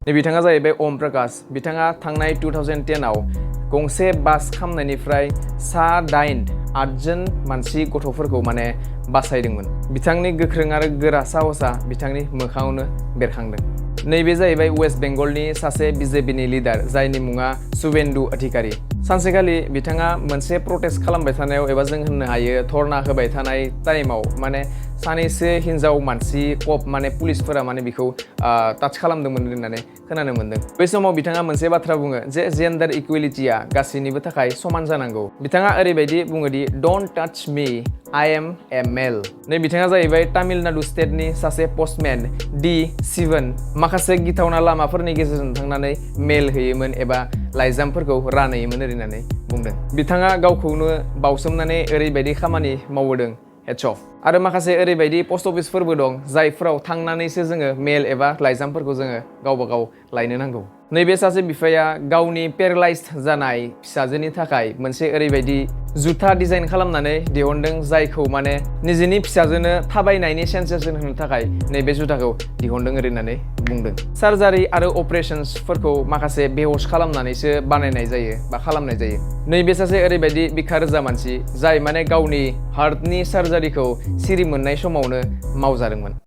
बिथाङा जाहैबाय ओम प्रकाश। बिथाङा थांनाय 2010 आव गंसे बास खामनायनिफ्राय सा 8 मानसि गथ'फोरखौ माने बासायदोंमोन। बिथांनि गोख्रों आरो गोरा साहसआ बिथांनि मोखाङावनो बेरखांदों। नैबे जाहैबाय वेस्ट बेंगलनि सासे बिजेपिनि लिडार जायनि मुङा शुभेन्दु अधिकारी। सानसेखालि बिथाङा मोनसे प्रटेस्ट खालामबाय थानायाव एबा जों होननो हायो धरना होबाय थानाय टाइमाव माने सानैसो हिनजाव मानसि कप माने पुलिसफोरा माने बिखौ टाच खालामदोंमोन होननानै खोनानो मोन्दों। बै समाव बिथाङा मोनसे बाथ्रा बुङो जे जेन्डार इकुवेलिटिया गासैनिबो थाखाय समान जानांगौ। बिथाङा ओरैबायदि बुङो the don't touch me I am a male. नै बिथाङा जाहैबाय तामिलनाडु स्टेटनि सासे पस्टमेन डी शिवन। माखासे गिथावना लामाफोरनि गेजेरजों थांनानै मेल होयोमोन एबा लाइजामफोरखौ रानहैयोमोन होननानै बुंदों। बिथाङा गावखौनो बावसोमनानै ओरैबायदि खामानि मावबोदों हेड्स अफ। आरो माखासे ओरैबायदि पस्ट अफिसफोरबो दं जायफोराव थांनानैसो जोङो मेल एबा लाइजामफोरखौ जोङो गावबा गाव लायनो नांगौ। नैबे सासे बिफाया गावनि पेरालाइज्ड जानाय फिसाजोनि थाखाय मोनसे ओरैबायदि जुथा डिजाइन खालामनानै दिहुनदों जायखौ माने निजेनि फिसाजोनो थाबायनायनि सेन्सेसन होनो थाखाय नैबे जुथाखौ दिहुनदों होननानै बुंदों। सार्जारि आरो अपारेशन्सफोरखौ माखासे बेहोश खालामनानैसो बानायनाय जायो बा खालामनाय जायो। नैबे सासे ओरैबायदि बिखा रोजा मानसि जाय माने गावनि हार्टनि सार्जारिखौ सिरि मोननाय समावनो मावजादोंमोन।